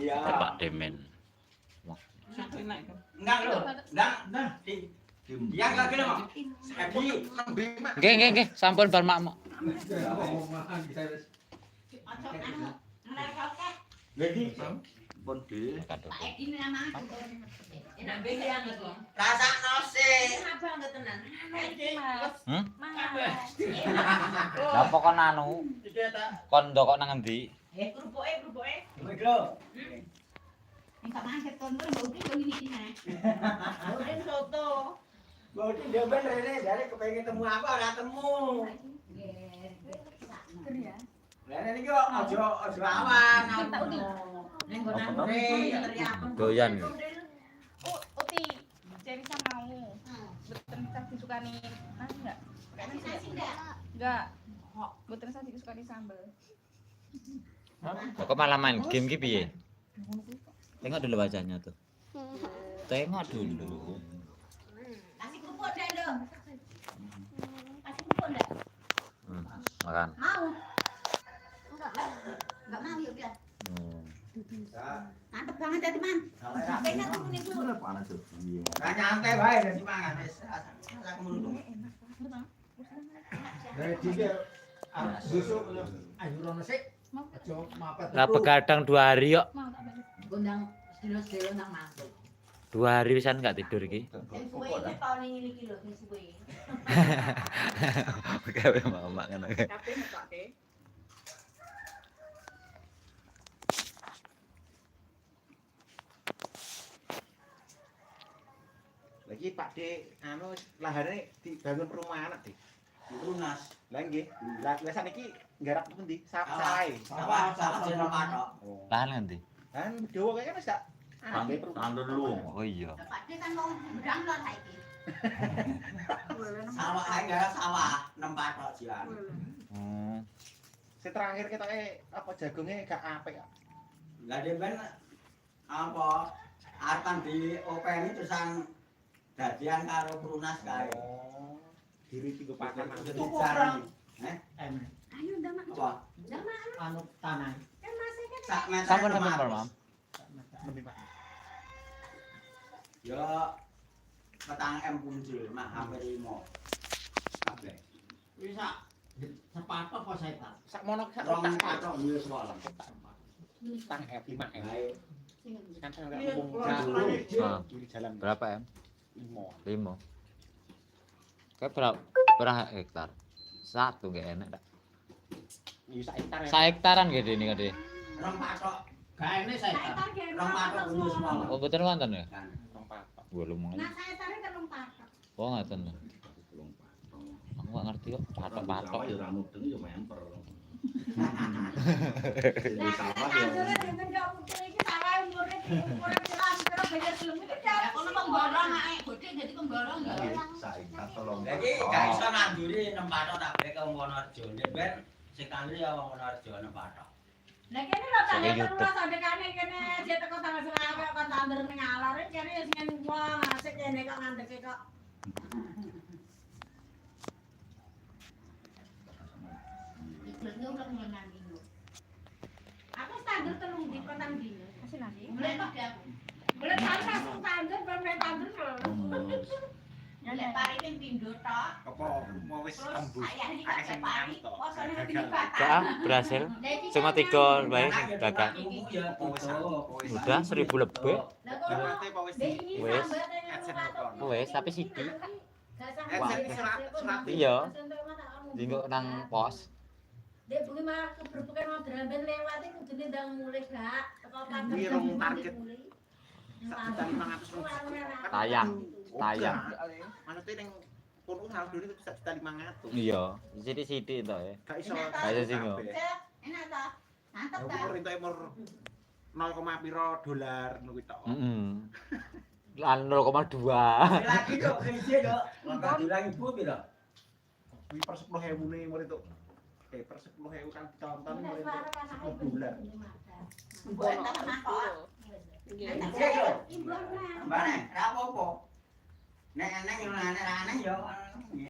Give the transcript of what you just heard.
Iya. Pak Demen. Enggak lho. Enggak. Yang lagi lho. Edi. Nggih, nggih, nggih, sampun bar makmuk. Lagi. Pun di. Makan dulu. Rasakno sih. Hmm? Lah pokok anu, kon ndokok nang endi? Kerupuke, kerupuke. Iki lho. Udin soto. Mbok dia ben rene jare kepengin temu aku ora temu. Lah niki kok aja aja awan. Ning nggon Doyan. Uti, Cerisa mau. Betul sah disukani nasi enggak? Pakai nasi enggak? Enggak. Betul sah disukani sambel. Lah kok malah main game ki piye? Tengok dulu wajahnya tuh. Tengok dulu. Kasih kerupuk ndak, Nduk? Kasih kerupuk ndak? Makan. Mau. Enggak. Enggak mau ya udah. Mantep banget tadi, Man. Kayaknya tuh kuning tuh. Lah nyantai wae dadi mangan wis. Asa kemuntung. Lah begadang 2 hari yuk. Mau tak balik. Gondang sedilo-sedilo nang mantu. 2 hari pisan enggak tidur iki. Sing suwe iki taun ini iki lho, sing suwe. Gawe mamak ngono kae. Kabeh ngetokake. Lagi Pak D anu lahane dibangun perumahan Dik. Lunas. Lah nggih. Lah lah sakniki nggarap pundi? Sae. Sawah sawah jeneng patok. Oh. Lahan ngendi? Kan Jawa kayaknya wis gak anu perumahan. Oh iya. Lah Pak D kan mau ndang lho saiki. Sawah ae gara sawah nem patok jian. Hmm. Sing terakhir ketoke apa jagungnya gak apik kok. Lah dia ben apa arepan diopeni terusan dadian karo Prunas kae. Oh. Diri tiga pakan Tuku perang. Eh? Ayo ndang mak. Apa? Ndang mak. Anu tanah. Kan masih kan. Sak meter. Sampun sampun bar mam. Lebih Pak. Ya petang M punjul mak hampir 5. Kabeh. Wis sak sepatok apa setan? Sak mono sak Rong kotak patok yo semalam. tang F 5 M. Bae. Kan saya nggak ngomong Ah. jalan. Jalan Berapa M? 5. 5. Kayak berapa, berapa hektar? Satu gak enak dak. Iya sak hektar ya. Sak hektaran gede ini gede. Rong patok, Gaene setan. rong patok punjul semalam. Oh betul wonten ya? Rong patok. Wah lumayan. Nah, saya tarik telung patok. Oh ngaten. Aku gak ngerti kok patok-patok. Ya ora mudeng ya memper. Lah tandure dinten kok putih iki sawah umure umure pirang-pirang bayar gelem iki dak. Kono pemborong ae, bodhe dadi pemborong ya. Saiki tolong. Lagi gak iso nanduri nem patok tak bek wong Wonorejo. Nek ben sing tanduri ya wong Wonorejo nem patok. Lah kene lho Saiki tanggal YouTube. 13 sampe kene kene dia teko tanggal selawe kok tandur ning alor kene ya sing wong asik kene kok ngandeke kok. Aku tandur telung di petang dino. Kasih nasi. Boleh kok aku. Boleh tandur langsung tandur, boleh tandur lho. Ya, pari ping pindho tok. Apa mau wis tembus. Ayah iki Akeh sing kok pari, ngantuk. posone Gak ah, berhasil. Cuma 3 bae sing gagal. Udah 1000 lebih. Berarti apa wis Wis. Wis, tapi sithik. AdSense serat. Iya. Dinggo nang pos. Dek bengi malah keberbukan mau dramben lewat iki kudune ndang mulih gak. Teko pager. Kuwi rong target. 1.500.000. Tayang, tayang. Maksudnya ning kono saldone itu 1.500.000. Iya, sithik-sithik to ya. Gak iso. Gak iso sing. Enak ta? Mantep Aku ta? entuk mur 0, piro dolar ngono kuwi tok. Heeh. Lan 0,2. Lagi dok, siji dok. Maka diulang ibu piro? Kuwi per 10.000 ne mur entuk. Per 10.000 kan ditonton mur entuk 10 dolar. Mbok tak mangkok. Nggih. Mbane, ra apa-apa. Nek eneng yo nek ra eneng yo.